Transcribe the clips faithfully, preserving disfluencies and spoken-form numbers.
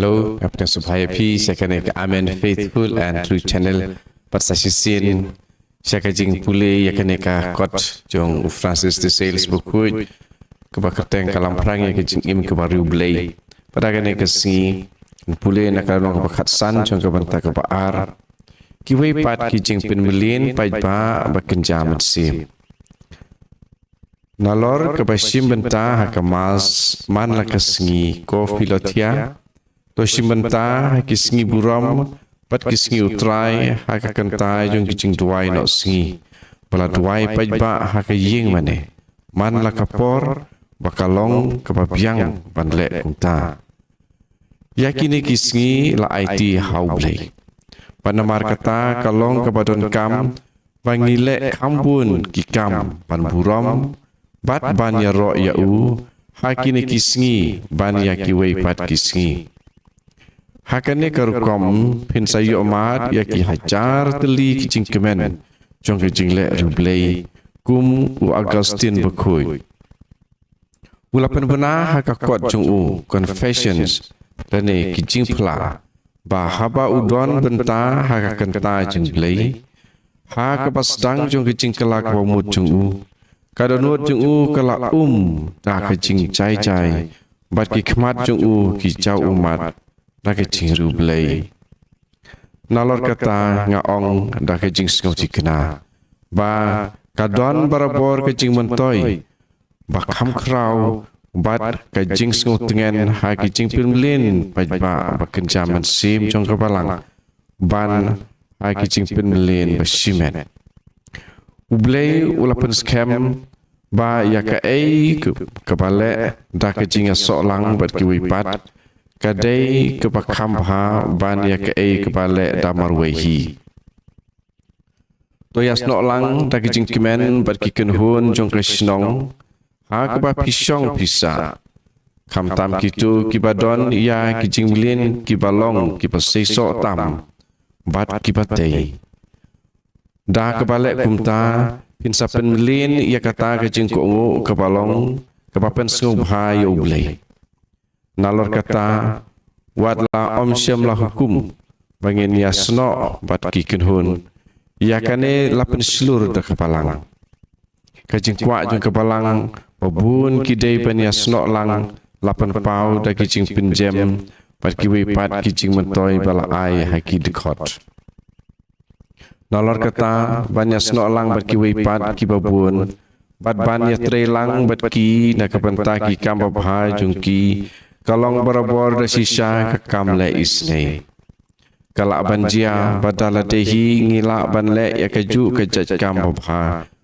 Hello, nga pdiang sngewbha ïa phi sha kane ka Amen Faithful and True Channel. Bad sa shisien sha ka jingpule ïa kane ka kot jong u Francis de Sales Bakhuid, kaba kyrteng Ka Lamphrang ïa ka Jingim kaba Riewblei. Bad ha kane ka sngi, ngan pule na ka lynnong kaba khatsan jong ka bynta kaba ar. Kiwei pat ki jingpynmlien paidbah ba kynja mynsiem. Nalor kaba shim bynta ha ka Mass man la ka sngi Ko Philothea, to shim bynta ha ki sngi burom bad ki sngi U Trai ha ka kynta jong ki jingduwai noh sngi, ba la duwai paidbah ha ka ïing mane man la ka por, ba ka long kaba biang ban leh kumta. Ïa kine ki sngi la aiti ha U Blei. Bad namar kata ka long kaba donkam ba ngi leh kham bun ki kam ban burom bad ban ïaroh ïa u ha kine ki sngi ban ïa kiwei pat ki sngi. Ha kane ka rukom phin sa ïoh mad ïa ki hajar tylli ki jingkmen jong ka jingleh riewblei, kum u Augustine Bakhuid. U la pynbna ha ka kot jong u Confessions lane Ki Jingphla, ba haba u don bynta ha ka kynta jong U Blei, ha kaba sdang jong ka jingkylla kaba mut jong u, ka dohnud jong u ka la um da ka jingjai jai, bad ki khmat jong u ki jaw ummat da ka jingriewblei. Nalor kata nga ong da ka jingsngewthikna ba ka don barabor ka jingmyntoi ba kham khraw bad ka jingsngewtngen ha ki jingpynmlien paidbah ba kynja mynsiem jong ka Balang ban ha ki jingpynmlien ba shimet. U Blei u la pynskhem ba ïa kaei kaba leh da ka jingïasoh lang bad kiwei pat, ka dei kaba kham bha ban ïa kaei kaba leh da marwei hi. To ïasnoh lang da ki jingkmen bad ki kynhun jong ka shnong ha kaba phi shong phi sah, khamtam kito kiba don ïa ki jingmlien kiba long kiba seisoh tam bad kiba tei. Da kaba leh kumta phin sa pynmlien ïa kata ka jingkohnguh kaba long kaba pynsngewbha ïa U Blei. Nalor kata, wat la ym shym la hukum ba ngin ïasnoh bad ki kynhun, ïa kane la pynshlur da ka Balang. Ka jingkwah jong ka Balang ba bun ki dei ban ïasnoh lang la pynpaw da ki jingpynjem bad kiwei pat ki jingmyntoi ba la ai ha ki dkhot. Nalor kata, ban ïasnoh lang bad kiwei pat kiba bun bad ban ïatrei lang bad ki na ka bynta ki kam babha jong ki, ka long barabor da shisha ka kam leh isynei. Ka lah ban jia ba da lade hi ngi lah ban leh ïa kajuh ka jait kam babha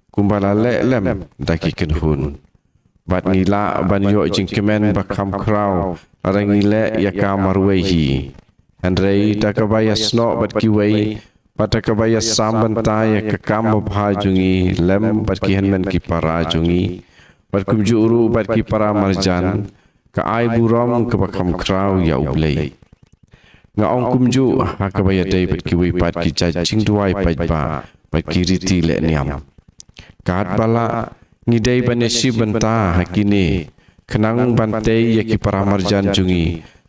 kumba la leh lem da ki kynhun. Bad ngi lah ban ïoh jingkmen ba kham khraw lada ngi leh ïa ka marwei hi. Hynrei da kaba ïasnoh bad kiwei bad da kaba ïasam bynta ïa ka kam babha jong ngi lem bad ki hynmen ki para jong ngi, bad kumjuh ruh bad ki para marjan, ka ai burom kaba kham khraw ïa U Blei. Nga ong kumjuh ha kaba ïadei bad kiwei pat ki jait jingduwai paidbah bad ki riti leh niam. Katba lah ngi dei ban ïashim bynta ha kine khnang ban tei ïa ki para marjan jong ngi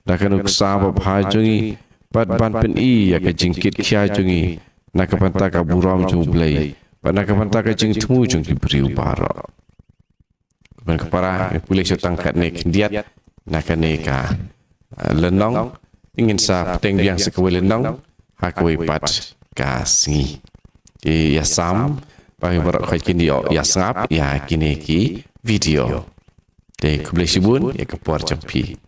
da ka nuksa babha jong ngi bad ban pyni ïa ka jingkit khia jong ngi na ka bynta ka burom jong U Blei bad na ka bynta ka jingthmu jong ki briew baroh. Ban ka para, nga pule shuh tang katne khyndiat na kane ka, eh, lynnong. Te ngin sa bteng biang sa kawei lynnong ha kawei pat ka sngi. Te ïasam ba ngi baroh khoit kin ïoh ïasngap ïa kine ki video. Te khublei shibun ïa ka por jong phi.